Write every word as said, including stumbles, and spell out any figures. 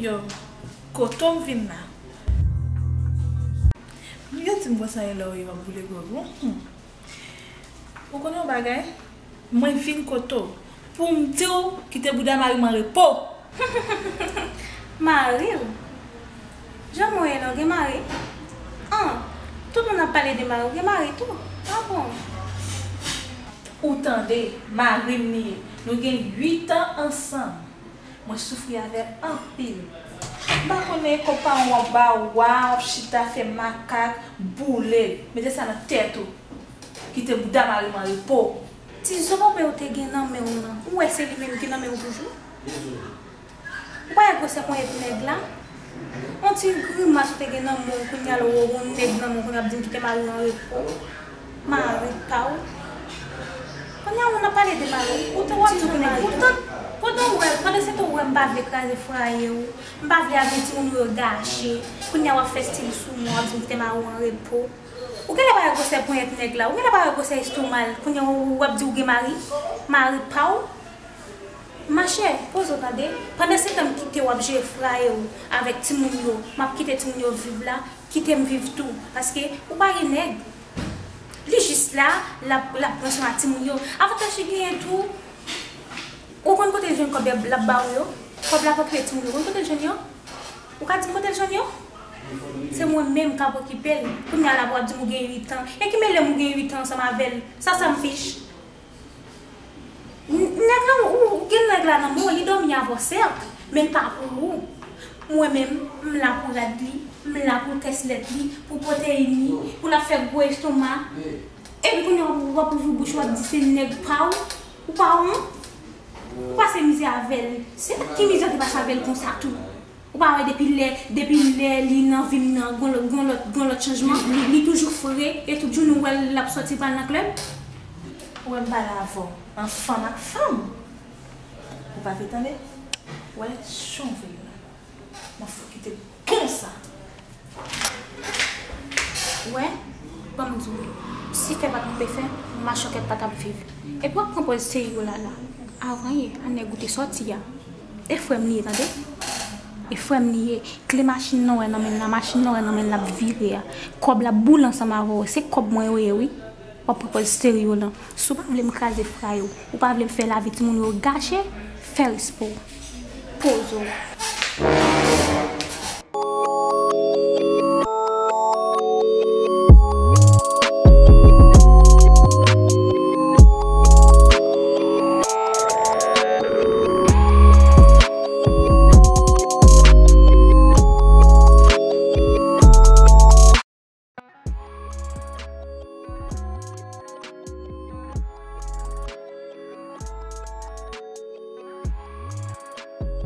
Yo, kote w vin la? M gen ti m konsa e lè w ye w ap boule gwòg ou. Hmm. Ou konnen yon bagay? Mwen vin kote w pou m di w kite bouda mari m an repo. Mari w? Jan mwen ye la, w gen mari? An, tout moun ap pale de mari, w gen mari tou? A bon? Ou tande, mari m li ye. Nou gen uit an ansanm. Mwen soufri avè l anpil. M pa konnen kòb paran w ap ba w, w ap chita fè makak, boule l. Mete sa nan tèt ou. Kite bouda mari m an repo. Ti zo bòbè ou te gen nan men w lan, ou wè se li menm ki nan men w toujou? Ou pa wè gwosè ponyèt nèg la? On ti grimas ou te gen nan men w, kounye a la w wè yon nèg nan men w, kounye a ap di m kite mari w an repo. Mari pa w. Kounye a moun ap pale de mari w, ou te w ap di mari w. Pandan, pandan w wè, pandan se tan w wè m pa vle kraze fwaye w, m pa vle avi timoun ou yo gache, kounye a w ap fè stil sou mwen, w ap di m kite mari w an repo. Ou genlè pa wè gwosè ponyèt nèg la, ou genlè pa wè gwosè estoma l, kounye a w ap di w gen mari, mari pa w. Machè, poze w tande. Pandan se tan m kite w ap jere fraye w avèk timoun yo, m ap kite timoun yo viv la, kite m viv tou. Paske ou pa gen nèg. Li jis la, l ap, l ap pran swen a timoun yo. Avantaj li genyen tou, ou konn kote l jwenn kòb l ap ba w yo? Kòb l ap okipe timoun yo, ou konn kote l jwenn yo? Ou ka di m kote l jwenn yo? Se mwen menm k ap okipe l. Kounye a la pou w ap di m ou gen uit an. E ki mele m ou gen uit an ansanm avè l? Sa sa m fich? N-, nèg la, ou, ou gen nèg la nan men w, li dòmi avè w, sèt, men l pa pou ou. Mwen menm, m la pou rad li, m la pou tès lèt li, pou pwoteyin li, pou l ap fè gwo estoma. Epi kounye a w ap ouvri bouch ou ap di se nèg pa w, ou pa wont? Ou pase mizè avè l. Se ki mizè w te pase avè l konsa tou? Ou pa wè depi lè, depi lè li nan vi m nan, gon lòt, gon lòt, gon lòt chanjman. Li, li toujou fre e tout jounen w wè l ap sòti pral nan klèb. Ou wè m pale avè w an fanm ak fanm. Ou pa vle tande? Wè, jan w vle la. M ap fè w kite l konsa. Wè, ban m di w, si fè pa t koupe fè, machòkèt pa t ap viv. Epi w ap pran pòz seri w la la. Avan yè, a nèg ou te sòti a. E frè m li ye, tande? E frè m li ye. Kle machin nan w wè nan men l la, machin nan w wè nan men l la ap vire a. Kòb la ap boule ansanm avè w. Se kòb mwen yo ye, wi. W ap pran pòz seri w lan. Si w pa vle m kraze fwaye w, ou pa vle m fè lavi timoun yo gache, fè respè w. Poze w.